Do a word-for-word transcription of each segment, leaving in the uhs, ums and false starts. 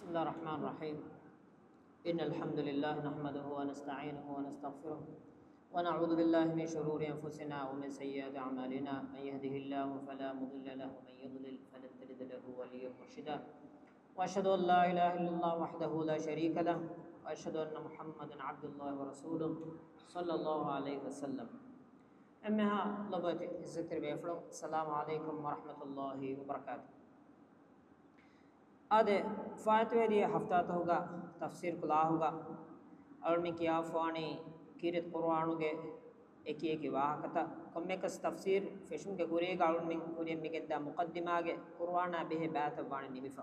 بسم الله الرحمن الرحيم. إن الحمد لله نحمده ونستعينه ونستغفره، ونعوذ بالله من شرور أنفسنا ومن سيئات أعمالنا. من يهده الله فلا مضل له، ومن يضلل فلن تجد له وليا مرشدا. وأشهد أن لا إله إلا الله وحده لا شريك له، وأشهد أن محمدا عبد الله ورسوله، صلى الله عليه وسلم. އެންމެހާ ލޮބުވެތި އިއްޒަތްތެރި ބޭފުޅުން، السلام عليكم ورحمة الله وبركاته. އާދެ، ފާއިތުވެދިޔަ ހަފްތާތަކުގަ ތަފްސީރު ކުލާހުގަ އަޅުމި ކިޔާފާނީ ކީރިތި ޤުރުއާނުގެ އެކި އެކި ވާހަކަތައް. ކޮންމެއަކަސް ތަފްސީރު ފެށުމުގެ ކުރީގަ އަޅުމި ކުރިޔަށް މިގެންދާ މުޤައްދިމާގެ ޤުރުއާނާ ބެހޭ ބައިތައް ވާނީ ނިމިފަ.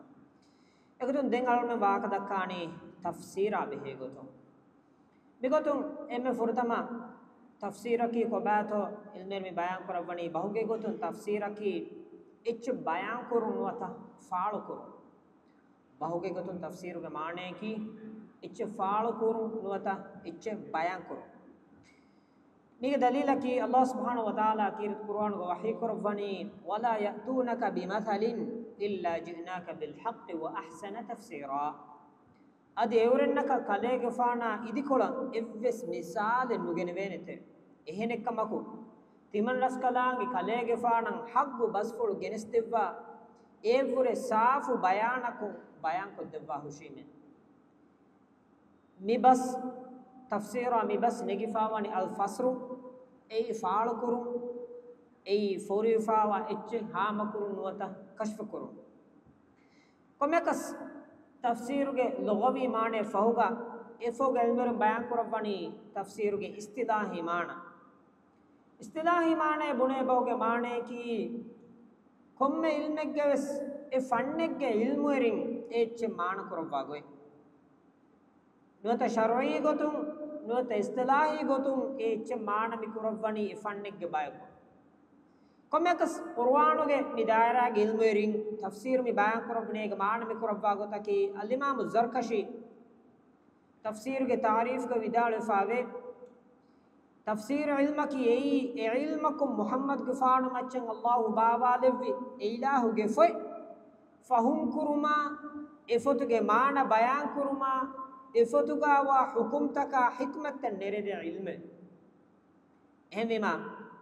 އެގޮތުން ދެން އަޅުމެން ވާހަކަ ދައްކާނީ ތަފްސީރާ ބެހޭ ގޮތުން. މިގޮތުން އެންމެ ފުރަތަމަ ތަފްސީރަކީ ކޮބާތޯ އިލްމެއް މި ބަޔާން ކުރައްވަނީ ބަހުގެ ގޮތުން ތަފްސީރަކީ އެއްޗެއް ބަޔާން ކުރުން ނުވަތަ ފާޅު ކުރުން. ބަހުގެ ގޮތުން ތަފްސީރުގެ މާނަޔަކީ އެއްޗެއް ފާޅު ކުރުން ނުވަތަ އެއްޗެއް ބަޔާން ކުރުން. މީގެ ދަލީލަކީ ﷲ ސުބްޙާނަހޫ ވަތަޢާލާ ކީރިތި ޤުރުއާނުގަ ވަޙީ ކުރައްވަނީ، ولا يأتونك بمثل إلا جئناك بالحق وأحسن تفسيرا. އަދި އެއުރެންނަކަށް ކަލޭގެފާނާ އިދިކޮޅަށް އެއްވެސް މިސާލެއް ނުގެނެވޭނެތެ. އެހެނެއްކަމަކު، ތިމަންރަސްކަލާނގެ ކަލޭގެފާނަށް ޙައްޤު ބަސްފުޅު ގެނެސްދެއްވާ، އެއަށްވުރެ ސާފު ބަޔާނަކުން ބަޔާންކޮށްދެއްވާ ހުށީމޭ. މި ބަސް ތަފްސީރާ މި ބަސް ނެގިފާވަނީ އަލް ފަޞްލު، އެއީ ފާޅުކުރުން، އެއީ ފޯރިވެފާވާ އެއްޗެއް ހާމަކުރުން ނުވަތަ ކަޝްފުކުރުން. ކޮންމެއަކަސް ތަފްސީރުގެ ލުޣަވީ މާނައެއް ފަހުގަ، އެފަހުގެ ޢިލްމުވެރިން ބަޔާންކުރައްވަނީ ތަފްސީރުގެ އިޞްޠިލާޙީ މާނަ. އިޞްޠިލާޙީ މާނައޭ ބުނޭ ބަހުގެ މާނަޔަކީ، ކޮންމެ ޢިލްމެއްގެވެސް އެ ފަންނެއްގެ ޢިލްމުވެރިން އެ އެއްޗެއް މާނަ ކުރައްވާ ގޮތް. ނުވަތަ ޝަރުޢީ ގޮތުން، ނުވަތަ އިޞްޠިލާޙީ ގޮތުން އެ އެއްޗެއް މާނަ މި ކުރައްވަނީ އެ ފަންނެއްގެ ބަޔަކު. ކޮންމެއަކަސް ޤުރުއާނުގެ މި ދާއިރާގެ ޢިލްމުވެރިން ތަފްސީރު މި ބަޔާން ކުރައްވަނީގެ މާނަ މި ކުރައްވާ ގޮތަކީ، އަލްއިމާމު ޒަރްކަޝީ ތަފްސީރުގެ ތާރީފުގަ ވިދާޅުވެފައިވޭ، ތަފްސީރު ޢިލްމަކީ އެއީ، އެ ޢިލްމަކުން މުޙައްމަދުގެފާނު މައްޗަށް ﷲ ބާވާލެއްވި އެ އިލާހުގެ ފޮތް ފަހުން ކުރުމާ، އެ ފޮތުގެ މާނަ ބަޔާން ކުރުމާ، އެ ފޮތުގައިވާ ޙުކުމްތަކާ ޙިކްމަތްތައް ނެރެދޭ ޢިލްމެއް. އެހެންވީމާ،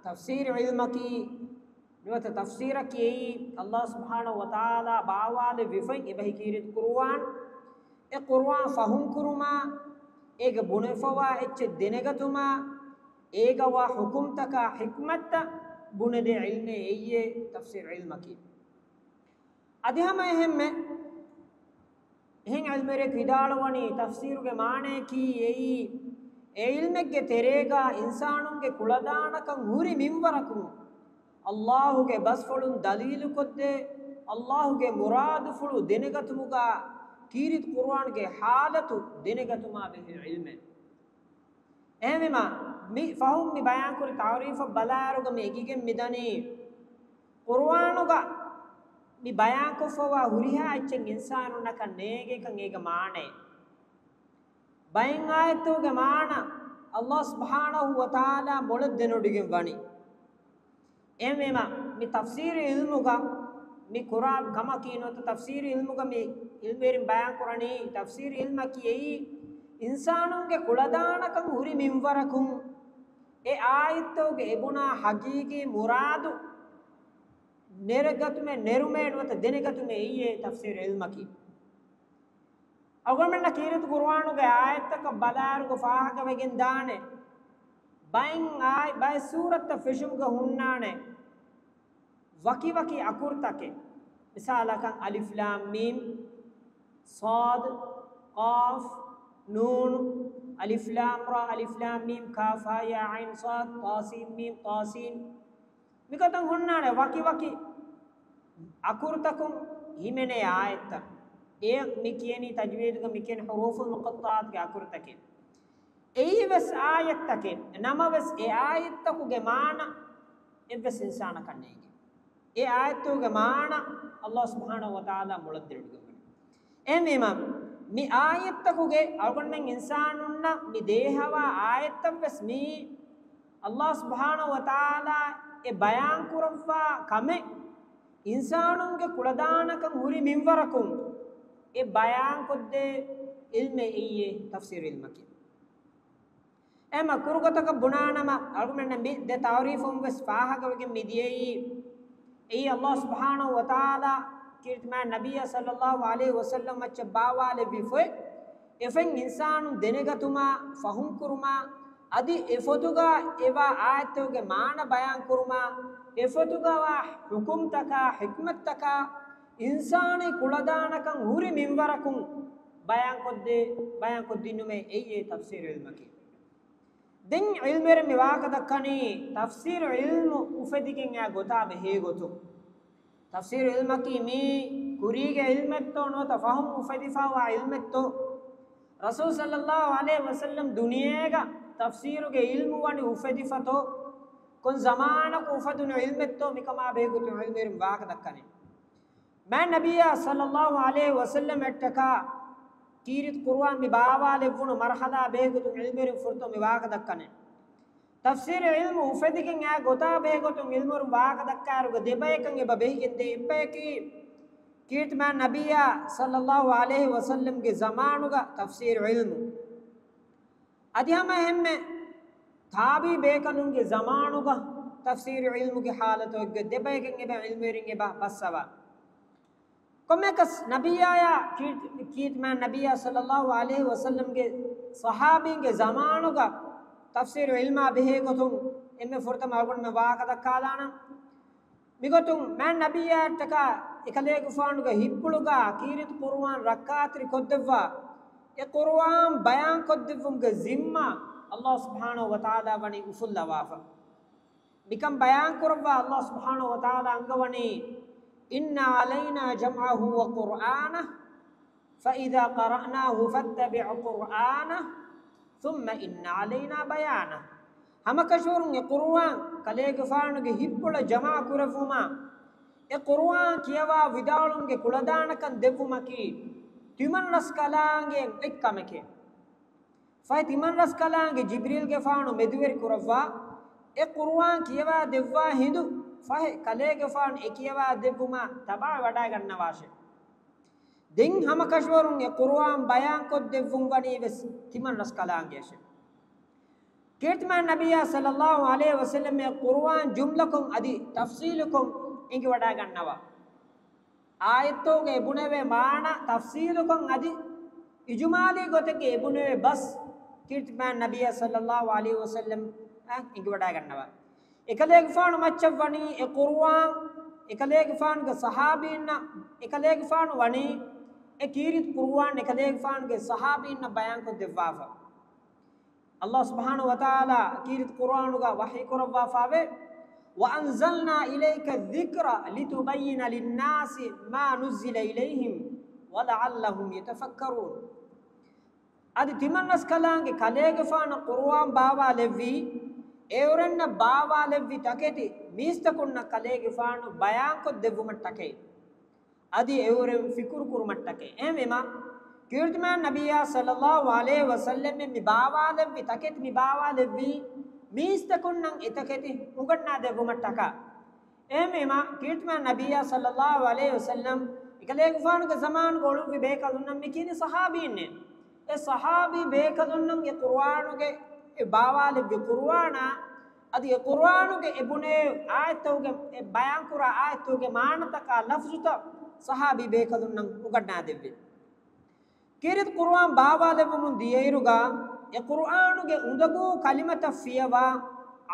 ތަފްސީރު ޢިލްމަކީ، ނުވަތަ ތަފްސީރަކީ އެއީ، ﷲ ސުބްޙާނަހޫ ވަތަޢާލާ ބާވާލެއްވި ފޮތް އެބަހީ ކީރިތި ޤުރުއާން، އެ ޤުރުއާން ފަހުން ކުރުމާ، އޭގެ ބުނެފަވާ އެއްޗެއް ދެނެގަތުމާ، އޭގަވާ ޙުކުމްތަކާ ޙިކްމަތްތައް ބުނެދޭ ޢިލްމޭ އެއްޔޭ ތަފްސީރު ޢިލްމަކީ. އަދި ހަމަ އެހެންމެ، އެހެން ޢިލްމުވެރިޔަކު ވިދާޅުވަނީ، ތަފްސީރުގެ މާނަޔަކީ އެއީ، އެ ޢިލްމެއްގެ ތެރޭގަ އިންސާނުންގެ ކުޅަދާނަކަން ހުރި މިންވަރަކުން، ﷲގެ ބަސްފުޅުން ދަލީލުކޮށްދޭ، ﷲގެ މުރާދުފުޅު ދެނެގަތުމުގަ، ކީރިތި ޤުރުއާންގެ ޙާލަތު ދެނެގަތުމާ ބެހޭ ޢިލްމެއް. އެހެންވީމާ، މި ފަހުން މި ބަޔާންކުރި ތަޢުރީފަށް ބަލާއިރުގަ މި އެނގިގެން މިދަނީ، ޤުރުއާނުގަ މި ބަޔާންކޮށްފަވާ ހުރިހާ އެއްޗެއް އިންސާނުންނަކަށް ނޭނގޭކަން އޭގެ މާނައެއް. ބައެއް އާޔަތުގެ މާނަ ﷲ ސުބްޙާނަހޫ ވަތަޢާލާ މޮޅަށް ދެނެވޮޑިގެން ވަނީ. އެހެންވީމާ، މި ތަފްސީރު ޢިލްމުގަ މި ކުރާ ކަމަކީ ނުވަތަ ތަފްސީރު ޢިލްމުގަ މި ޢިލްމުވެރިން ބަޔާން ކުރަނީ، ތަފްސީރު ޢިލްމަކީ އެއީ އިންސާނުންގެ ކުޅަދާނަކަން ހުރި މިންވަރަކުން އެ އާޔަތްތަކުގެ އެބުނާ ޙަޤީޤީ މުރާދު ނެރެގަތުމެއް ނެރުމޭ ނުވަތަ ދެނެގަތުމެއް އެއްޔޭ ތަފްސީރު ޢިލްމަކީ. އަޅުގަނޑުމެންނަށް ކީރިތި ޤުރުއާނުގެ އާޔަތްތަކަށް ބަލާއިރުގަ ފާހަގަވެގެން ދާނެ. ބައެއް އާ-، ބައެއް ސޫރަތްތައް ފެށުމުގަ ހުންނާނެ. ވަކިވަކި އަކުރުތަކެއް. މިސާލަކަށް، އަލިފް ލާމް މީމް، ޞާދު، ޤާފް، ނޫނު، އަލިފް ލާމް ރާ، އަލިފް ލާމް މީމް، ކާފް ހާ ޔާ ޢައިން ޞާދު، ޠާސީމް މީމް، ޠާސީމް. މިގޮތަށް ހުންނާނެ ވަކިވަކި އަކުރުތަކުން ހިމެނޭ އާޔަތްތައް. އެ މި ކިޔަނީ ތަޖްވީދުގަ މި ކިޔަނީ ޙުރޫފުލް މުޤައްޠަޢާތުގެ އަކުރުތަކެއް. އެއީ ވެސް އާޔަތްތަކެއް. ނަމަވެސް އެ އާޔަތްތަކުގެ މާނަ އެއްވެސް އިންސާނަކަށް ނޭނގެ. އެ އާޔަތްތަކުގެ މާނަ ﷲ ސުބްޙާނަހޫ ވަތަޢާލާ މޮޅަށް ދެނެވޮޑިގެންވަނީ. އެހެންވީމާ، މި އާޔަތްތަކުގެ އަޅުގަނޑުމެން އިންސާނުންނަށް މި ދޭހަވާ އާޔަތްތައްވެސް މީ ﷲ ސުބްޙާނަހޫ ވަތަޢާލާ އެ ބަޔާންކުރައްވާ ކަމެއް އިންސާނުންގެ ކުޅަދާނަކަން ހުރި މިންވަރަކުން އެ ބަޔާންކޮށްދޭ ޢިލްމެއް އެއީ ތަފްސީރު ޢިލްމަކީ. އެމަ ކުރުގޮތަކަށް ބުނާނަމަ، އަޅުގަނޑަށް މި ދެ ތަޢުރީފުން ވެސް ފާހަގަވެގެން މި ދިޔައީ، އެއީ ﷲ ސުބްޙާނަހޫ ވަތަޢާލާ ކީރިތި މާތް ނަބިއްޔާ ޞައްލައްލާހު ޢަލައިހި ވަސައްލަމް މައްޗަށް ބާވާލެއްވި ފޮތް. އެފޮތް އިންސާނުން ދެނެގަތުމާ، ފަހުންކުރުމާ، އަދި އެ ފޮތުގަ އެވާ އާޔަތްތަކުގެ މާނަ ބަޔާންކުރުމާ، އެ ފޮތުގަ ވާ ޙުކުމްތަކާ، ޙިކްމަތްތަކާ، އިންސާނީ ކުޅަދާނަކަން ހުރި މިންވަރަކުން ބަޔާންކޮށްދޭ، ބަޔާންކޮށްދިނުމޭ އެއީ ތަފްސީރު ޢިލްމަކީ. ދެން ޢިލްމުވެރިން މި ވާހަކަ ދައްކަނީ ތަފްސީރު ޢިލްމު އުފެދިގެން އާ ގޮތާ ބެހޭ ގޮތުން. ތަފްސީރު ޢިލްމަކީ މީ ކުރީގެ ޢިލްމެއްތޯ ނުވަތަ ފަހުމް އުފެދިފައިވާ ޢިލްމެއްތޯ؟ ރަސޫލު ޞައްލައްލާހު ޢަލައިހި ވަސައްލަމް ދުނިޔޭގަ ތަފްސީރުގެ ޢިލްމު ވަނީ އުފެދިފަތޯ؟ ކޮން ޒަމާނަކު އުފެދުނު ޢިލްމެއްތޯ؟ މިކަމާ ބެހޭގޮތުން ޢިލްމުވެރިން ވާހަކަ ދައްކަނީ. މާތް ނަބިއްޔާ ޞައްލައްލާހު ޢަލައިހި ވަސައްލަމަށްޓަކާ ކީރިތި ޤުރުއާން މި ބާވާލެއްވުނު މަރުޙަލާ ބެހޭގޮތުން ޢިލްމުވެރިން ފުރަތަމަ މި ވާހަކަ ދައްކަނީ. ތަފްސީރު ޢިލްމު އުފެދިގެން އާ ގޮތާ ބެހޭގޮތުން ޢިލްމުވެރިން ވާހަކަ ދައްކާއިރުގަ ދެބަޔަކަށް އެބަ ބެހިގެންދޭ. އެއްބަޔަކީ ކީރިތި މާތް ނަބިއްޔާ ޞައްލައްލާހު ޢަލައިހި ވަސައްލަމްގެ ޒަމާނުގަ ތަފްސީރު ޢިލްމު. އަދި ހަމަ އެހެންމެ ތާބިޢީ ބޭކަލުންގެ ޒަމާނުގަ ތަފްސީރު ޢިލްމުގެ ޙާލަތު އޮތްގޮތް ދެބަޔަކަށް އެބަ ޢިލްމުވެރިން އެބަ ބައްސަވާ. ކޮންމެއަކަސް ނަބިއްޔާޔާ ކީ-، ކީރިތި މާތް ނަބިއްޔާ ޞައްލައްލާހު ޢަލައިހި ވަސައްލަމްގެ ޞަޙާބީންގެ ޒަމާނުގަ ތަފްސީރު ޢިލްމާ ބެހޭ ގޮތުން އެންމެ ފުރަތަމަ އަޅުގަނޑުމެން ވާހަކަ ދައްކާލާނަން. މިގޮތުން މާތް ނަބިއްޔާއަށްޓަކާ އެކަލޭގެފާނުގެ ހިތްޕުޅުގަ ކީރިތި ޤުރުއާން ރައްކާތެރި ކޮށްދެއްވާ، އެ ޤުރުއާން ބަޔާންކޮށްދެއްވުމުގެ ޒިންމާ ﷲ ސުބްޙާނަހޫ ވަތަޢާލާ ވަނީ އުފުއްލަވާފަ. މިކަން ބަޔާންކުރައްވާ ﷲ ސުބްޙާނަހޫ ވަތަޢާލާ އަންގަވަނީ، إِنَّ عَلَيْنَا جَمْعَهُ وَقُرْآنَهُ فَإِذَا قَرَأْنَاهُ فَاتَّبِعْ قُرْآنَهُ ثُمَّ إِنَّ عَلَيْنَا بَيَانَهُ. ހަމަކަށަވަރުން އެ ޤުރުއާން ކަލޭގެފާނުގެ ހިތްޕުޅަށް ޖަމާ ކުރެއްވުމާ، އެ ޤުރުއާން ކިޔަވާ ވިދާޅުވުމުގެ ކުޅަދާނަކަން ދެއްވުމަކީ، ތިމަންރަސްކަލާނގެ އެއްކަމެކޭ. ފަހެ ތިމަންރަސްކަލާނގެ ޖިބްރީލްގެފާނު މެދުވެރި ކުރައްވާ، އެ ޤުރުއާން ކިޔަވާ ދެއްވާ ހިނދު، ފަހެ ކަލޭގެފާނު އެ ކިޔަވާ ދެއްވުމާ ތަބާވަޑާގަންނަވާށޭ. ދެން ހަމަކަށަވަރުން އެ ޤުރުއާން ބަޔާންކޮށްދެއްވުން ވަނީ ވެސް ތިމަން ރަސްކަލާނގެއަށެވެ. ކީރިތިމާ ނަބިއްޔާ ޞައްލައްލާހު ޢަލައިހި ވަސައްލަމް އެ ޤުރުއާން ޖުމްލަކޮށް އަދި ތަފްޞީލުކޮށް އެނގިވަޑާގަންނަވާ. އާޔަތްތަކުގެ އެބުނެވޭ މާނަ ތަފްޞީލުކޮށް އަދި އިޖުމާލީ ގޮތެއްގެ އެބުނެވޭ ބަސް ކީރިތިމާ ނަބިއްޔާ ޞައްލައްލާހު ޢަލައިހި ވަސައްލަމް އަށް އެނގިވަޑާގަންނަވާ. އެކަލޭގެފާނު މައްޗަށް ވަނީ އެ ޤުރުއާން، އެކަލޭގެފާނުގެ ޞަޙާބީންނަށް، އެކަލޭގެފާނު ވަނީ އެ ކީރިތި ޤުރުއާން އެކަލޭގެފާނުގެ ޞަޙާބީންނަށް ބަޔާންކޮށް ދެއްވާފަ. ﷲ ސުބްޙާނަހޫ ވަތަޢާލާ ކީރިތި ޤުރުއާނުގަ ވަޙީ ކުރައްވާފަވޭ، وَأَنزَلْنَا إِلَيْكَ الذِّكْرَ لِتُبَيِّنَ لِلنَّاسِ مَا نُزِّلَ إِلَيْهِمْ وَلَعَلَّهُمْ يَتَفَكَّرُونَ. އަދި ތިމަން ރަސްކަލާނގެ ކަލޭގެފާނަށް ޤުރުއާން ބާވާލެއްވީ، އެއުރެންނަށް ބާވާލެއްވި ތަކެތި މީސްތަކުންނަށް ކަލޭގެފާނު ބަޔާންކޮށްދެއްވުމަށްޓަކައި، އަދި އެއުރެން ފިކުރު ކުރުމަށްޓަކައި. އެހެންވީމާ، ކީރިތިމާ ނަބިއްޔާ ޞައްލައްލާހު ޢަލައިހި ވަސައްލަމް މި ބާވާލެއްވި ތަކެތި މި ބާވާލެއްވީ މީސްތަކުންނަށް އެތަކެތި އުނގަންނާދެއްވުމަށްޓަކާ. އެހެންވީމާ، ކީރިތިމާ ނަބިއްޔާ ޞައްލައްލާހު ޢަލައިހި ވަސައްލަމް އެކަލޭގެފާނުގެ ޒަމާނުގަ އުޅުއްވި ބޭކަލުންނަށް މި ކިޔަނީ ޞަޙާބީންނޭ. އެ ޞަޙާބީ ބޭކަލުންނަށް އެ ޤުރުއާނުގެ އެ ބާވާލެއްވި ޤުރުއާނާ، އަދި އެ ޤުރުއާނުގެ އެ ބުނޭ އާޔަތްތަކުގެ، އެ ބަޔާންކުރާ އާޔަތްތަކުގެ މާނަތަކާ ލަފްޒުތައް ޞަޙާބީ ބޭކަލުންނަށް އުނގަންނާދެއްވި. ކީރިތި ޤުރުއާން ބާވާލެއްވަމުން ދިޔައިރުގަ، އެ ޤުރުއާނުގެ އުނދަގޫ ކަލިމަތައް ފިޔަވާ،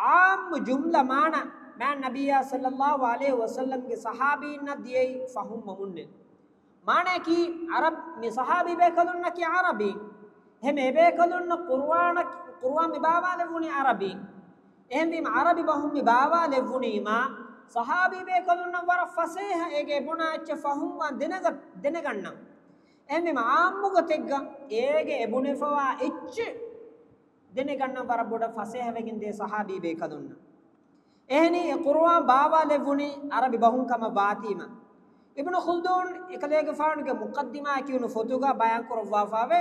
ޢާއްމު ޖުމްލަ މާނަ މާތް ނަބިއްޔާ ޞައްލައްލާހު ޢަލައިހި ވަސައްލަމްގެ ޞަޙާބީންނަށް ދިޔައީ ފަހުމްވަމުންނޭ. މާނައަކީ، ޢަރަބް، މި ޞަޙާބީ ބޭކަލުންނަކީ ޢަރަބީން. އެހެން އެބޭކަލުންނަށް ޤުރުއާނަށް، ޤުރުއާން މި ބާވާލެއްވުނީ ޢަރަބީން. އެހެންވީމަ، ޢަރަބި ބަހުން މި ބާވާލެއްވުނީމާ، ޞަޙާބީ ބޭކަލުންނަށް ވަރަށް ފަސޭހަ އޭގެ އެބުނާ އެއްޗެއް ފަހުމްވާން ދެނެގަ-، ދެނެގަންނަން. އެހެންވީމަ، ޢާއްމު ގޮތެއްގަ އޭގެ އެބުނެފަވާ އެއްޗެއް ދެނެގަންނަން ވަރަށް ބޮޑަށް ފަސޭހަވެގެން ދޭ ޞަޙާބީ ބޭކަލުންނަށް. އެހެނީ، އެ ޤުރުއާން ބާވާލެއްވުނީ ޢަރަބި ބަހުން ކަމަށް ވާތީމަ. އިބްނު ޚުލްދޫން އެކަލޭގެފާނުގެ މުޤައްދިމާ ކިޔުނު ފޮތުގަ ބަޔާން ކުރައްވާފަވޭ،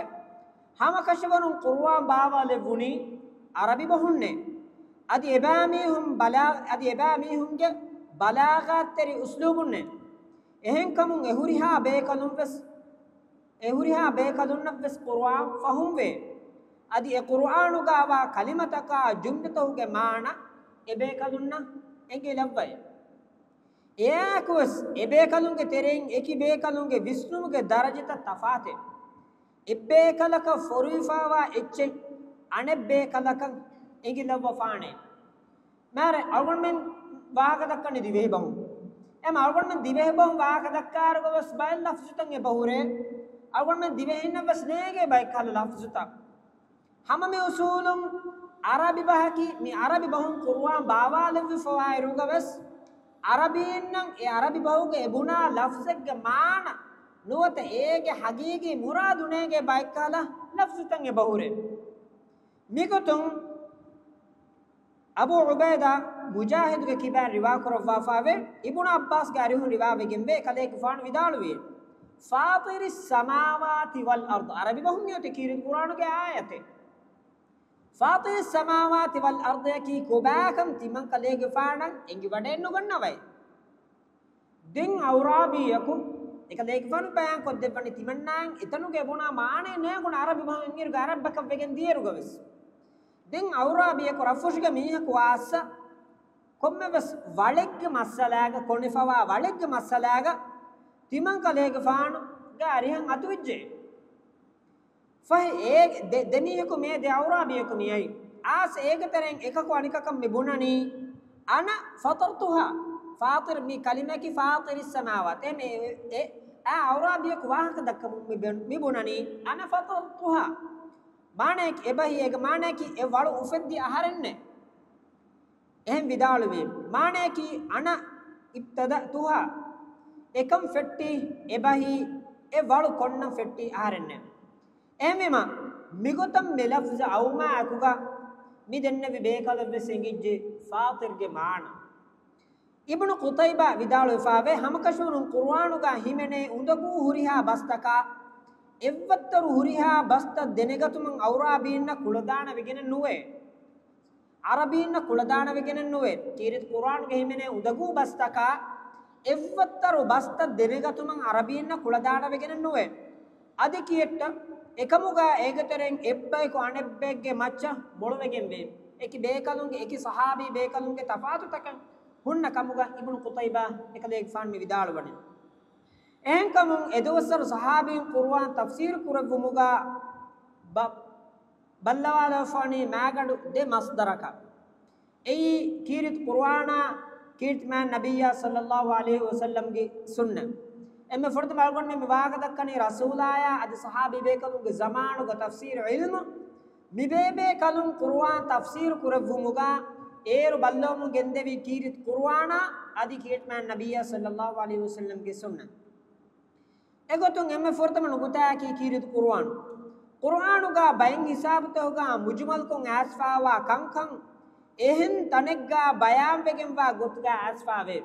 ހަމަކަށަވަރުން ޤުރުއާން ބާވާލެއްވުނީ ޢަރަބި ބަހުންނޭ. އަދި އެބައިމީހުން ބަލާ-، އަދި އެބައިމީހުންގެ ބަލާޣާތްތެރި އުސްލޫބުންނޭ. އެހެންކަމުން އެ ހުރިހާ ބޭކަލުން ވެސް އެ ހުރިހާ ބޭކަލުންނަށްވެސް ޤުރުއާން ފަހުމްވޭ. އަދި އެ ޤުރުއާނުގާވާ ކަލިމަތަކާ ޖުމްލަތަކުގެ މާނަ އެ ބޭކަލުންނަށް އެނގިލައްވައި. އެއާއެކުވެސް އެބޭކަލުންގެ ތެރެއިން އެކި ބޭކަލުންގެ ވިސްނުމުގެ ދަރަޖަތައް ތަފާތެއް. އެއްބޭކަލަކަށް ފޮރުވިފާވާ އެއްޗެއް އަނެއްބޭކަލަކަށް އެނގިލައްވަފާނެ. މާރެ އަޅުގަނޑުމެން ވާހަކަ ދައްކަނީ ދިވެހި ބަހުން. އެމަ އަޅުގަނޑުމެން ދިވެހި ބަހުން ވާހަކަ ދައްކާއިރުގަވެސް ބައެއް ލަފްޒުތައް އެބަހުރޭ. އަޅުގަނޑުމެން ދިވެހިންނަށްވެސް ނޭނގޭ ބައެއްކަހަލަ ލަފްޒުތައް. ހަމަ މި އުސޫލުން އަރަބި ބަހަކީ މި އަރަބި ބަހުން ޤުރުއާން ބާވާލެއްވިފަވާއިރުގަވެސް، އަރަބީންނަށް އެ އަރަބި ބަހުގެ އެބުނާ ލަފްޒެއްގެ މާނަ ނުވަތަ އޭގެ ހަގީގީ މުރާދު ނޭނގޭ ބައެއްކަހަލަ ލަފްޒުތައް އެބަހުރޭ. މިގޮތުން އަބޫ ޢުބައިދާ މުޖާހިދުގެ ކިބައިން ރިވާކުރައްވާފާވޭ، އިބުނު ޢައްބާސްގެ އަރިހުން ރިވާވެގެންވޭ، ކަލޭގެފާނު ވިދާޅުވި، فاطر السماوات والأرض، އަރަބި ބަހުން މިއޮތީ ކީރިތި ޤުރުއާނުގެ އާޔަތެއް. فاطر السماوات والأرض އަކީ ކޮބާކަން ތިމަން ކަލޭގެފާނަށް އެނގިވަޑައެއް ނުގަންނަވައި. ދެން އަޢުރާބީއަކު އެކަލޭގެފާނު ބަޔާން ކޮށްދެއްވަނީ ތިމަންނާއަށް އެތަނުގެ ބުނާ މާނައެއް ނޭނގުނަ އަރަބި ބަހުން އިންއިރުގެ އަރަބަކަށް ވެގެން ދިޔައިރުގަވެސް. ދެން އަޢުރާބީއަކު ރަށްފުށުގެ މީހަކު ވާއްސަ ކޮންމެވެސް ވަޅެއްގެ މައްސަލާގަ، ކޮނެފަވާ ވަޅެއްގެ މައްސަލާގަ ތިމަން ކަލޭގެފާނުގެ އަރިހަށް އަތުވެއްޖެ. ފަހެ އޭގެ ދެ، ދެ މީހަކު މޭ ދެ އަޢުރާބީއަކު މިއައީ. އާސް އޭގެ ތެރެއިން އެކަކު އަނިކަކަށް މި ބުނަނީ، أنا فطرتها. ފާޠިރު މި ކަލިމައަކީ فاطر السماوات. އެ މެ، އެ، އެ، އާ އަޢުރާބީއަކު ވާހަކަ ދައްކަމުން މި ބެ، މި ބުނަނީ، أنا فطرتها. މާނައަކީ އެބަހީ، އޭގެ މާނައަކީ އެ ވަޅު އުފެއްދި އަހަރެންނޭ. އެހެން ވިދާޅުވީ، މާނައަކީ أنا ابتدأتها، އެކަން ފެއްޓީ އެބަހީ، އެ ވަޅު ކޮންނަން ފެއްޓީ އަހަރެންނޭ. އެހެންވީމަ، މިގޮތަށް މި ލަފްޒު އައުމާއެކުގަ މި ދެންނެވި ބޭކަލަށްވެސް އެނގިއްޖެ ފާޠިރުގެ މާނަ. އިބްނު ޤުތައިބާ ވިދާޅުވެފާވޭ، ހަމަކަށަވަރުން ޤުރުއާނުގަ ހިމެނޭ އުނދަގޫ ހުރިހާ ބަސްތަކާ، އެއްވައްތަރު ހުރިހާ ބަސްތައް ދެނެގަތުމަށް އަޢުރާބީންނަށް ކުޅަދާނަވެގެނެއް ނުވޭ. ޢަރަބީންނަށް ކުޅަދާނަވެގެނެއް ނުވޭ. ކީރިތި ޤުރުއާނުގަ ހިމެނޭ އުނދަގޫ ބަސްތަކާ، އެއްވައްތަރު ބަސްތައް ދެނެގަތުމަށް ޢަރަބީންނަށް ކުޅަދާނަވެގެނެއް ނުވޭ. އަދި ކިއެއްޓަ، އެކަމުގަ އޭގެތެރެއިން އެއްބަޔަކު އަނެއްބައެއްގެ މައްޗަށް މޮޅުވެގެންވޭ. އެކި ބޭކަލުންގެ، އެކި ޞަޙާބީ ބޭކަލުންގެ ތަފާތުތަކެއް ހުންނަ ކަމުގަ އިބްނު ޤުތައިބާ އެކަލޭގެފާނު މި ވިދާޅުވަނީ. އެހެންކަމުން އެދުވަސްވަރު ޞަޙާބީން ޤުރުއާން ތަފްސީރު ކުރެއްވުމުގަ ބަ، ބައްލަވާލައްވަނީ މާގަނޑު ދެ މަޞްދަރަކަށް. އެއީ ކީރިތި ޤުރުއާނާ، ކީރިތި މާތް ނަބިއްޔާ ޞައްލައްލާހު ޢަލައިހި ވަސައްލަމްގެ ސުންނަ. އެންމެ ފުރަތަމަ އަޅުގަނޑުމެން މި ވާހަކަ ދައްކަނީ ރަސޫލާޔާ އަދި ޞަޙާބީ ބޭކަލުންގެ ޒަމާނުގަ ތަފްސީރު ޢިލްމު. މިބޭބޭކަލުން ޤުރުއާން ތަފްސީރު ކުރެއްވުމުގަ އޭރު ބައްލަވަމުން ގެންދެވީ ކީރިތި ޤުރުއާނާ އަދި ކީރިތި މާތް ނަބިއްޔާ ޞައްލައްލާހު ޢަލައިހި ވަސައްލަމްގެ ސުންނަ. އެގޮތުން އެންމެ ފުރަތަމަ ނުކުތާއަކީ ކީރިތި ޤުރުއާން. ޤުރުއާނުގަ ބައެއް ހިސާބުތަކުގަ މުޖުމަލްކޮށް އައިސްފާވާ ކަންކަން އެހެން ތަނެއްގަ ބަޔާންވެގެންވާ ގޮތުގަ އައިސްފާވޭ.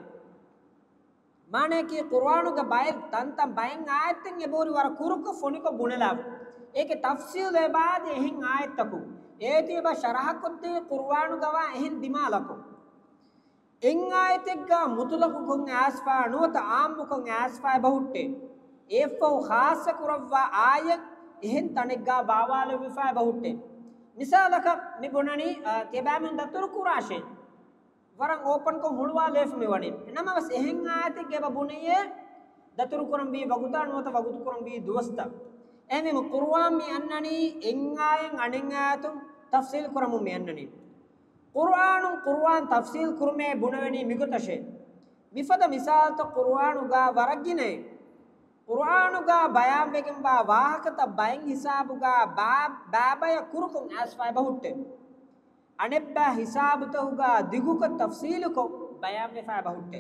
މާނައަކީ ޤުރުއާނުގެ ބައެއް ތަންތަން ބައެއް އާޔަތެއް އެބަހުރި ވަރަށް ކުރުކޮށް ފޮނިކޮށް ބުނެލާފަ. އޭގެ ތަފްސީލު އެބަ އާދޭ އެހެން އާޔަތްތަކުން. އޭތި އެބަ ޝަރަޙަކޮށްދޭ ޤުރުއާނުގަވާ އެހެން ދިމާލަކުން. އެއް އާޔަތެއްގަ މުޠުލަޤުކޮށް އައިސްފާ ނުވަތަ ޢާއްމުކޮށް އައިސްފާ އެބަހުއްޓޭ. އެއަށްފަހު ޚާއްޞަކުރައްވާ އާޔަތް އެހެން ތަނެއްގަ ބާވާލެއްވިފާ އެބަހުއްޓޭ. މިސާލަކަށް މި ބުނަނީ، އާ، ތިޔަބައިމީހުން ދަތުރު ކުރާށޭ. ވަރަށް އޯޕަންކޮށް ހުޅުވާލައިފަ މި ވަނީ. ނަމަވެސް އެހެން އާޔަތެއްގަ އެބަ ބުނެޔޭ ދަތުރުކުރަންވީ ވަގުތާ ނުވަތަ ވަގުތުކުރަންވީ ދުވަސްތައް. އެހެންވީމަ ޤުރުއާން މި އަންނަނީ އެއް އާޔަތް އަނެއް އާޔަތުން ތަފްސީލް ކުރަމުން މި އަންނަނީ. ޤުރުއާނުން ޤުރުއާން ތަފްސީލް ކުރުމޭ ބުނެވެނީ މިގޮތަށޭ. މިފަދަ މިސާލުތައް ޤުރުއާނުގަ ވަރަށް ގިނައޭ. ޤުރުއާނުގަ ބަޔާންވެގެންވާ ވާހަކަތައް ބައެއް ހިސާބުގަ ބާ، ބައިބަޔަށް ކުރުކޮށް އައިސްފަ އެބަހުއްޓޭ. އަނެއްބައި ހިސާބުތަކުގަ ދިގުކޮށް ތަފްސީލުކޮށް ބަޔާންވެފަ އެބަހުއްޓޭ.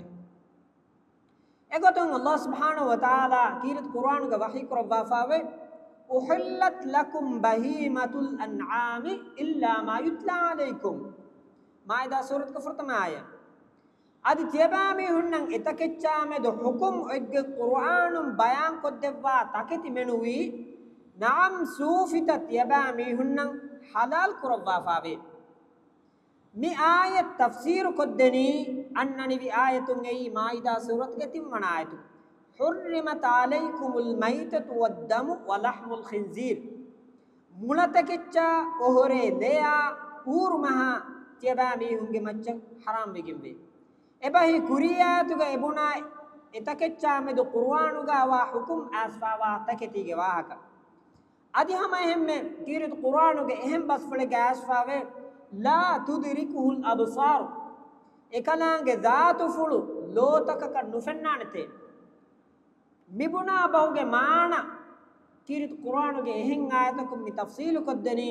އެގޮތުން ﷲ ސުބްޙާނަހޫ ވަތަޢާލާ ކީރިތި ޤުރުއާނުގަ ވަޙީ ކުރައްވާފައިވޭ، أحلت لكم بهيمة الأنعام إلا ما يتلى عليكم. މާއިދާ ސޫރަތުގެ ފުރަތަމަ އާޔަތް. އަދި ތިޔަބައިމީހުންނަށް އެތަކެއްޗާމެދު ޙުކުމް އޮތްގޮތް ޤުރުއާނުން ބަޔާންކޮށްދެއްވާ ތަކެތި މެނުވީ، ނަޢަމް، ސޫފިތައް ތިޔަބައިމީހުންނަށް ޙަލާލް ކުރައްވާފައިވޭ. މި އާޔަތް ތަފްސީރު ކޮށްދެނީ، އަންނަނިވި އާޔަތުން އެއީ މާއިދާ ސޫރަތުގެ ތިންވަނަ އާޔަތު. حرمت عليكم الميتة والدم ولحم الخنزير. މުޅަތަކެއްޗާ، އޮހޮރޭ ލެޔާ، އޫރުމަހާ ތިޔަބައި މީހުންގެ މައްޗަށް ޙަރާމްވެގެންވޭ. އެބަހީ ކުރިއައިތުގަ އެބުނާ އެތަކެއްޗާ މެދު ޤުރުއާނުގައިވާ ޙުކުމް އައިސްފައިވާ ތަކެތީގެ ވާހަކަ. އަދި ހަމައެހެންމެ ކީރިތި ޤުރުއާނުގެ އެހެން ބަސްފުޅެއްގައި އައިސްފައިވޭ، لا تدركه الأبصار. އެކަލާނގެ ޒާތުފުޅު ލޯތަކަކަށް ނުފެންނާނެތޭ. މިބުނާ ބަހުގެ މާނަ ކީރިތި ޤުރުއާނުގެ އެހެން އާޔަތަކުން މި ތަފްސީލުކޮށްދެނީ،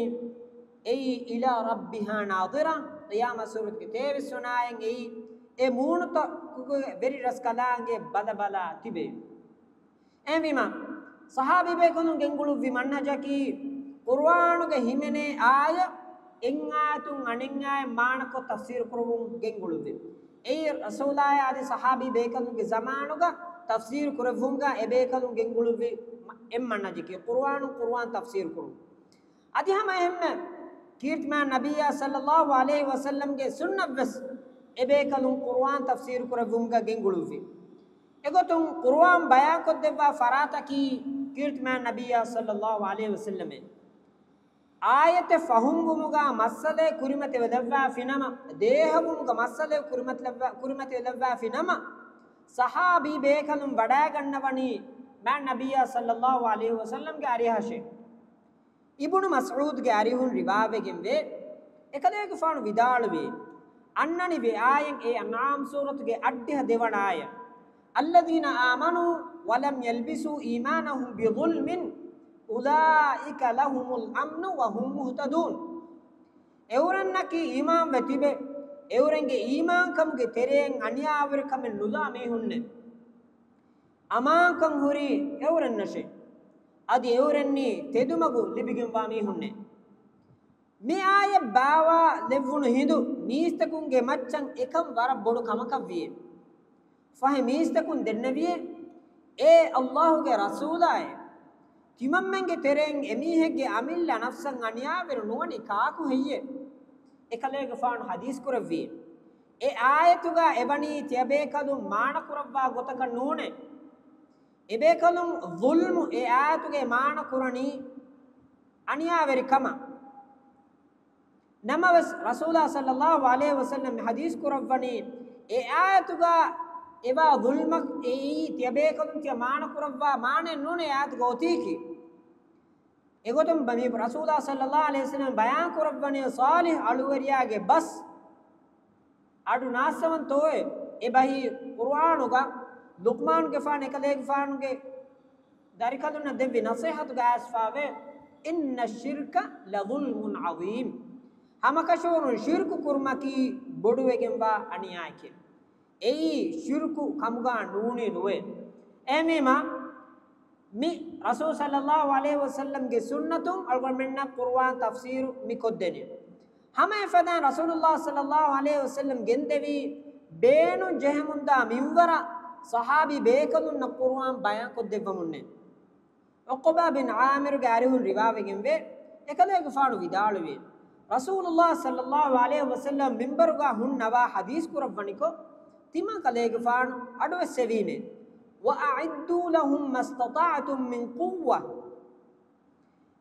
އެއީ إلى ربها ناظرة، ޤިޔާމަތް ސޫރަތުގެ ތޭވީސް ވަނަ އާޔަތް އެއީ، އެ މޫނުތަކުގެ ވެރިރަސްކަލާނގެ ބަލަބަލާ ތިބޭ. އެހެންވީމަ، ޞަޙާބީ ބޭކަލުން ގެންގުޅުއްވި މަންހަޖަކީ، ޤުރުއާނުގެ ހިމެނޭ އާޔަތް އެއް އާޔަތުން އަނެއް އާޔަތް މާނަކޮށް ތަފްސީރު ކުރުމުން ގެންގުޅުއްވި. އެއީ ރަސޫލާއާ އަދި ޞަޙާބީ ބޭކަލުންގެ ޒަމާނުގަ ތަފްސީރު ކުރެއްވުމުގަ އެބޭކަލުން ގެންގުޅުއްވި އެއް މަންހަޖަކީ، ޤުރުއާނުން ޤުރުއާން ތަފްސީރު ކުރުން. އަދި ހަމަ އެހެންމެ ކީރިތިމާ ނަބިއްޔާ ޞައްލައްލާހު ޢަލައިހި ވަސައްލަމްގެ ސުންނަތްވެސް އެބޭކަލުން ޤުރުއާން ތަފްސީރު ކުރެއްވުމުގަ ގެންގުޅުއްވި. އެގޮތުން ޤުރުއާން ބަޔާންކޮށްދެއްވާ ފަރާތަކީ ކީރިތިމާ ނަބިއްޔާ ޞައްލައްލާހު ޢަލައިހި ވަސައްލަމޭ. އާޔަތެއް ފަހުމްވުމުގަ މައްސަލައެއް ކުރިމަތިވެލައްވާފިނަމަ، ދޭހަވުމުގަ މައްސަލައެއް ކުރިމަތިލައްވާ-، ކުރިމަތިވެލައްވާފިނަމަ، ޞަޙާބީ ބޭކަލުން ވަޑައިގަންނަވަނީ މާތް ނަބިއްޔާ ޞައްލައްލާހު ޢަލައިހި ވަސައްލަމްގެ އަރިހަށޭ. އިބުނު މަސްޢޫދުގެ އަރިހުން ރިވާވެގެންވޭ، އެކަލޭގެފާނު ވިދާޅުވީ، އަންނަނިވި އާޔަތް އެ އަންޢާމް ސޫރަތުގެ އަށްޑިހަ ދެވަނަ އާޔަތް، الذين آمنوا ولم يلبسوا إيمانهم بظلم أولئك لهم الأمن وهم مهتدون. އެއުރެންނަކީ އީމާންވެ ތިބެ، އެއުރެންގެ އީމާންކަމުގެ ތެރެއިން އަނިޔާވެރިކަމެއް ނުލާ މީހުންނޭ. އަމާންކަން ހުރީ އެއުރެންނަށޭ. އަދި އެއުރެންނީ ތެދުމަގު ލިބިގެންވާ މީހުންނޭ. މި އާޔަތް ބާވާލެއްވުނު ހިނދު މީސްތަކުންގެ މައްޗަށް އެކަން ވަރަށް ބޮޑު ކަމަކަށް ވިޔޭ. ފަހެ މީސްތަކުން ދެންނެވިޔޭ، އޭ ﷲ ގެ ރަސޫލާއޭ! ތިމަންމެންގެ ތެރެއިން އެމީހެއްގެ އަމިއްލަ ނަފްސަށް އަނިޔާވެރި ނުވަނީ ކާކު ހެއްޔޭ؟ އެކަލޭގެފާނު ޙަދީޘް ކުރެއްވި. އެ އާޔަތުގަ އެވަނީ ތިޔަބޭކަލުން މާނަކުރައްވާ ގޮތަކަށް ނޫނޭ. އެބޭކަލުން ޒުލްމު އެ އާޔަތުގައި މާނަ ކުރަނީ އަނިޔާވެރިކަމަށް. ނަމަވެސް، ރަސޫލާ ޞައްލައްލާހު ޢަލައިހި ވަސައްލަމް ޙަދީޘް ކުރައްވަނީ، އެ އާޔަތުގަ އެވާ ޒުލްމަށް އެއީ ތިޔަބޭކަލުން ތިޔަ މާނަ ކުރައްވާ މާނައެއް ނޫނޭ އާޔަތުގަ އޮތީކީ. އެގޮތުން ބަ-، މި ރަސޫލާ ޞައްލައްލާހު ޢަލައިހި ވަސައްލަމް ބަޔާން ކުރައްވަނީ ޞާލިޙު އަޅުވެރިޔާގެ ބަސް އަޑު ނާއްސަވަންތޯއޭ؟ އެބަހީ ޤުރުއާނުގަ ލުޤްމާނުގެފާނު އެކަލޭގެފާނުގެ ދަރިކަލުންނަށް ދެއްވި ނަޞޭޙަތުގައި އައިސްފައިވޭ، إن الشرك لظلم عظيم. ހަމަކަށަވަރުން ޝިރްކު ކުރުމަކީ ބޮޑުވެގެންވާ އަނިޔާއެކޭ. އެއީ ޝިރްކު ކަމުގަ ނޫނީ ނުވޭ. އެހެންވީމަ، މި ރަސޫލު ޞައްލައްލާހު ޢަލައިހި ވަސައްލަމްގެ ސުންނަތުން އަޅުގަނޑުމެންނަށް ޤުރުއާން ތަފްސީރު މި ކޮށްދެނީ. ހަމައެފަދައިން ރަސޫލުﷲ ޞައްލައްލާހު ޢަލައިހި ވަސައްލަމް ގެންދެވީ ބޭނުން ޖެހެމުންދާ މިންވަރަށް ޞަޙާބީ ބޭކަލުންނަށް ޤުރުއާން ބަޔާންކޮށްދެއްވަމުންނޭ. ޢުޤުބާ ބިން ޢާމިރުގެ އަރިހުން ރިވާވެގެންވޭ، އެކަލޭގެފާނު ވިދާޅުވީ، ރަސޫލުﷲ ޞައްލައްލާހު ޢަލައިހި ވަސައްލަމް މިންބަރުގަ ހުންނަވާ ޙަދީޘް ކުރައްވަނިކޮށް، ތިމާ ކަލޭގެފާނު އަޑުއެއްސެވީމޭ، وأعدوا لهم ما استطعتم من قوة.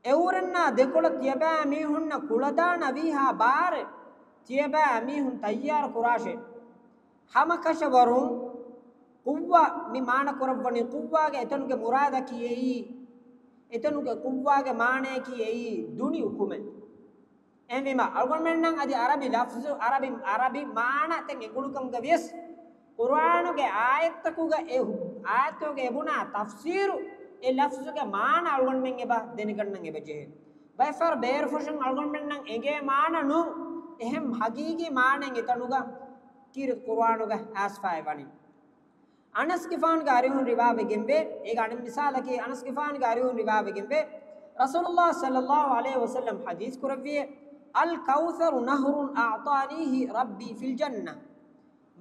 އެއުރެންނާ ދެކޮޅަށް ތިޔަބައިމީހުންނަށް ކުޅަދާނަވީހާ ބާރެއް ތިޔަބައިމީހުން ތައްޔާރު ކުރާށޭ. ހަމަކަށަވަރުން ޤުއްވާ މި މާނަ ކުރައްވަނީ ޤުއްވާގެ އެތަނުގެ މުރާދަކީ އެއީ، އެތަނުގެ ޤުއްވާގެ މާނަޔަކީ އެއީ ދުނި އުކުމެއް. އެހެންވީމަ، އަޅުގަނޑުމެންނަށް އަދި ޢަރަބި ލަފްޒު، ޢަރަބި، ޢަރަބި މާނަ ތެން އެނގުނުކަމުގަ ވިޔަސް، ޤުރުއާނުގެ އާޔަތްތަކުގަ އެ ހު-، އާޔަތުގެ އެބުނާ ތަފްސީރު، އެ ލަފްޒުގެ މާނަ އަޅުގަނޑުމެން އެބަ ދެނެގަންނަން އެބަ ޖެހޭ. ބައެއްފަހަރު ބޭރުފުށުން އަޅުގަނޑުމެންނަށް އެނގޭ މާނަ ނޫން، އެހެން ހަގީގީ މާނައެއް އެތަނުގަ ކީރިތި ޤުރުއާނުގަ އައިސްފައި ވަނީ. އަނަސްގެފާނުގެ އަރިހުން ރިވާވެގެންވޭ. އޭގެ އަނެއް މިސާލަކީ، އަނަސްގެފާނުގެ އަރިހުން ރިވާވެގެންވޭ، ރަސޫލުﷲ ޞައްލައްލާހު ޢަލައިހި ވަސައްލަމް ޙަދީޘް ކުރެއްވިއޭ، الكوثر نهر أعطانيه ربي في الجنة.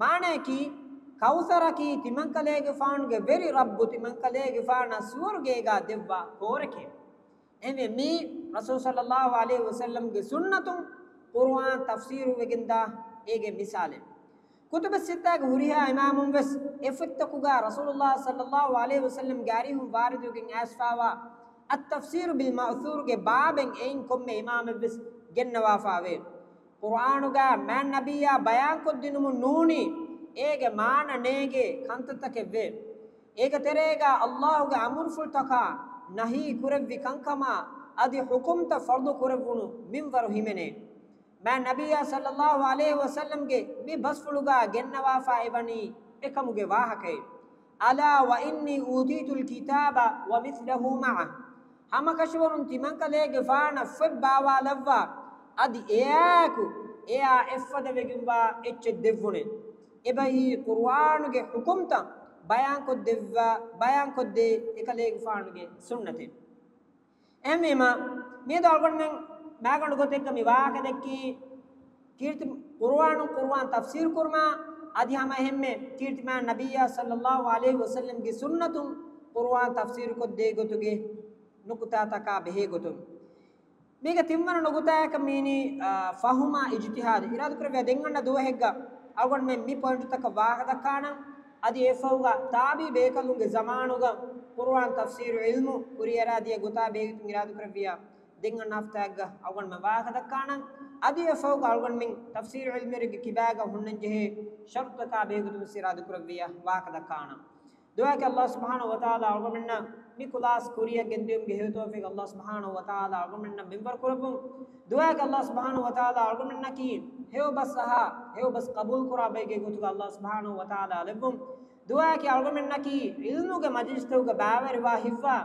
މާނަޔަކީ، ކައުސަރަކީ ތިމަންކަލޭގެފާނުގެ ވެރި ރައްބު ތިމަންކަލޭގެފާނަށް ސުވަރުގޭގަ ދެއްވާ ކޯރެކޭ. އެހެންވެ، މީ ރަސޫލު ޞައްލައްލާހު ޢަލައިހި ވަސައްލަމްގެ ސުންނަތުން ޤުރުއާން ތަފްސީރު ވެގެންދާ އޭގެ މިސާލެއް. ކުތުބުއްސިއްތާގެ ހުރިހާ އިމާމުން ވެސް އެފޮތްތަކުގާ ރަސޫލުﷲ ޞައްލަﷲ ޢަލައިހި ވަސައްލަމްގެ އަރިހުން ވާރިދުވެގެން އައިސްފާވާ އައްތަފްސީރު ބިލް މައުޘޫރުގެ ބާބެއް އެއިން ކޮންމެ އިމާމެއްވެސް ގެންނަވާފާވޭ. ޤުރުއާނުގާ މާތް ނަބިއްޔާ ބަޔާންކޮށްދިނުމުން ނޫނީ އޭގެ މާނަ ނޭގޭ ކަންތައްތަކެއްވޭ. އޭގެ ތެރޭގާ ﷲގެ އަމުރުފުޅުތަކާ ނަހީ ކުރެއްވި ކަންކަމާ އަދި ޙުކުމްތައް ފަރްޟު ކުރެއްވުނު މިންވަރު ހިމެނޭ. މާތް ނަބިއްޔާ ޞައްލަﷲ ޢަލައިހި ވަސައްލަމްގެ މި ބަސްފުޅުގާ ގެންނަވާފާ އެވަނީ އެކަމުގެ ވާހަކައެއް. ألا وإني أوتيت الكتاب ومثله معه. ހަމަކަށަވަރުން ތިމަންކަލޭގެފާނަށް ފޮތް ބާވާލައްވާ، އަދި އެއާއެކު އެއާ އެއްފަދަވެގެންވާ އެއްޗެއް ދެއްވުނޭ. އެބަހީ ޤުރުއާނުގެ ޙުކުމްތައް ބަޔާންކޮށްދެއްވާ، ބަޔާންކޮށްދޭ އެކަލޭގެފާނުގެ ސުންނަތެއް. އެހެންވީމަ، މިއަދު އަޅުގަނޑުމެން މާގަނޑު ގޮތެއްގަ މި ވާހަކަ ދެއްކީ، ކީރިތި ޤުރުއާނުން ޤުރުއާން ތަފްސީރު ކުރުމާ، އަދި ހަމަ އެހެންމެ ކީރިތި މާތް ނަބިއްޔާ ޞައްލަﷲ ޢަލައިހި ވަސައްލަމްގެ ސުންނަތުން ޤުރުއާން ތަފްސީރު ކޮށްދޭ ގޮތުގެ ނުކުތާތަކާ ބެހޭ ގޮތުން. މީގަ ތިންވަނަ ނުކުތާއަކަށް މީނީ، އާ، ފަހުމާ އިޖްތިހާދު. އިރާދަކުރެއްވިޔާ ދެން އަންނަ ދުވަހެއްގަ އަޅުގަނޑުމެން މި ޕޮއިންޓުތަކަށް ވާހަކަ ދައްކާނަން. އަދި އެފަހުގަ ތާބީ ބޭކަލުންގެ ޒަމާނުގަ ޤުރުއާން ތަފްސީރު ޢިލްމު ކުރިއަރާދިޔަ ގޮތާ ބެހޭގޮތުން އިރާދަކުރެއްވިޔާ ދެން އަންނަ ހަފްތާއެއްގަ އަޅުގަނޑުމެން ވާހަކަ ދައްކާނަން. އަދި އެފަހުގަ އަޅުގަނޑުމެން ތަފްސީރު ޢިލްމުވެރިންގެ ކިބާގަ ހުންނަންޖެހޭ ޝަރުޠުތަކާ ބެހޭގޮތުން ވެސް އިރާދަކުރެއްވިޔާ ވާހަކަ ދައްކާނަން. ދުޢާއަކީ ﷲ ސުބްޙާނަހޫ ވަތަޢާލާ އަޅުގަނޑުމެންނަށް މި ކުލާސް ކުރިއަށް ގެންދިޔުމުގެ ހެޔޮ ތައުފީޤު ﷲ ސުބްޙާނަހޫ ވަތަޢާލާ އަޅުގަނޑުމެންނަށް މިންވަރު ކުރެއްވުން. ދުޢާއަކީ ﷲ ސުބްޙާނަހޫ ވަތަޢާލާ އަޅުގަނޑުމެންނަކީ ހެޔޮ ބަސް އަހާ، ހެޔޮ ބަސް ޤަބޫލު ކުރާ ބައެއްގެ ގޮތުގަ ﷲ ސުބްޙާނަހޫ ވަތަޢާލާ ލެއްވުން. ދުޢާއަކީ އަޅުގަނޑުމެންނަކީ ޢިލްމުގެ މަޖިލިސްތަކުގަ ބައިވެރިވާ ހިތްވާ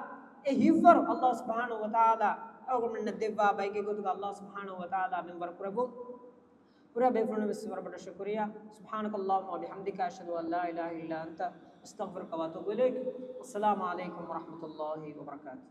އެ ހިތްވަރު ﷲ ސުބްޙާނަހޫ ވަތަޢާލާ އަޅުގަނޑުމެންނަށް ދެއްވާ ބައެއްގެ ގޮތުގަ ﷲ ސުބްޙާނަހޫ ވަތަޢާލާ މިންވަރު ކުރެއްވުން. ހުރިހާ ބޭފުޅުން ވެސް ވަރަށް ބޮޑަށް ޝުކުރިއްޔާ. سبحانك اللهم وبحمدك، أشهد أن لا إله إلا أنت، أستغفرك وأتوب إليك. والسلام عليكم ورحمة الله وبركاته.